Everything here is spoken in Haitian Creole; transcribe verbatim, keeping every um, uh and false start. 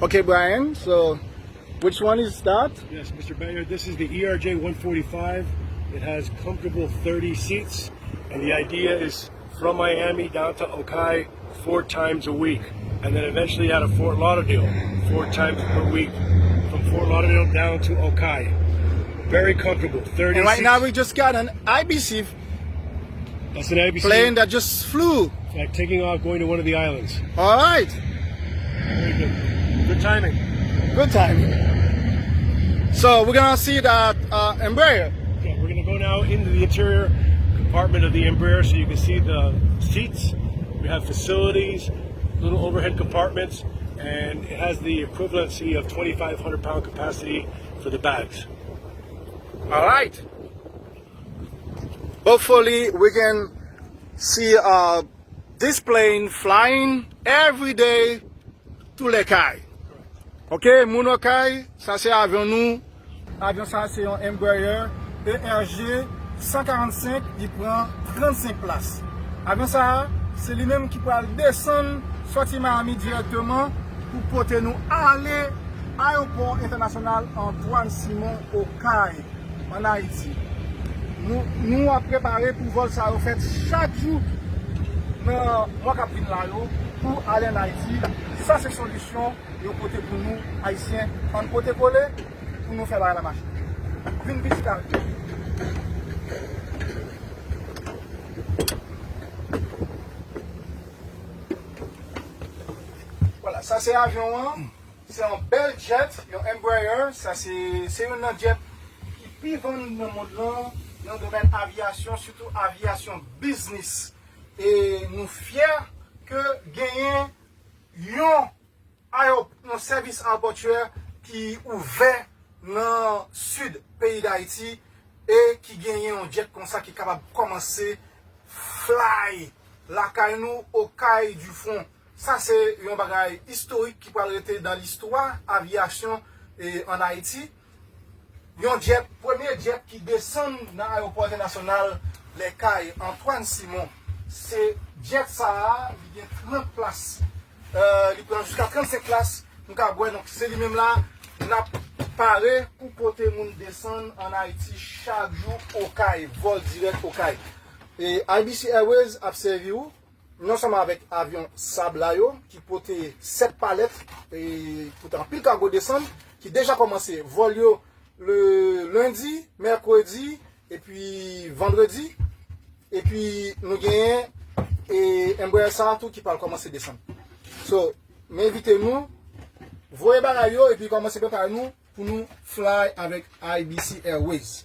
Okay, Brian, so which one is that? Yes, Mister Bayer, this is the E R J one forty-five. It has comfortable thirty seats, and the idea is from Miami down to Okay four times a week, and then eventually out of Fort Lauderdale four times per week, from Fort Lauderdale down to Okay. Very comfortable, thirty And right seats. Now we just got an I B C That's an I B C plane that just flew. Like taking off, going to one of the islands. All right. Very good. Good timing. Good timing. So we're gonna see that uh, Embraer. Okay, we're gonna go now into the interior compartment of the Embraer so you can see the seats. We have facilities, little overhead compartments, and it has the equivalency of twenty-five hundred pound capacity for the bags. All right. Hopefully we can see uh, this plane flying every day to Okay. Ok, moun Okay, sa se avyon nou. Avyon sa se yon Embraer E R G san karannsenk, li pran trannsenk plas. Avyon sa se li menm ki pral desann sòti Miami dirèkteman pou pote nou ale ayewopò entènasyonal Antoine Simon Okay. Ann Ayiti. Nou, nou ap prepare pou vòl sa yo fèt chak jou nan mwa k ap vin la yo pou ale ann Ayiti. Sa se solisyon yo pote pou nou, Ayisyen. Ann pote kole pou nou fè bagay la mache. Vin vizit avyon. Vwala, sa se avyon an. Se yon bèl jet, yon Embraer. Sa se se youn nan jet ki pi vann nan mond lan nan domèn aviyasyon, sitou aviyasyon biznis. E nou fyè ke genyen yon ayo, yon sèvis ayewopòtyè ki ouvè nan sid peyi Dayiti e ki genyen yon jet konsa ki kapab kòmanse fly lakay nou Okay du Front. Sa se yon bagay istorik ki pral rete nan listwa aviyasyon e, ann Ayiti. Yon jet, premye jet ki desann nan ayewopò entènasyonal Les Cayes Antoine Simon. Se jet sa a, li gen trant plas. Euh, li pran jiska trannsenk plas. Nou ka wè, donk se li menm la n ap pare pou pote moun desann ann Ayiti chak jou Okay, vòl dirèk Okay. E I B C Airways ap sèvi w non sèlman avèk avyon Sabla yo ki pote sèt palèt e pote anpil kago desann, ki deja kòmanse vòl yo le lendi, mèkredi epi vandredi. Epi nou genyen e Embraer sa a tou ki pral kòmanse desann. So, m envite nou voye bagay yo epi kòmanse prepare nou pou nou fly avèk I B C Airways.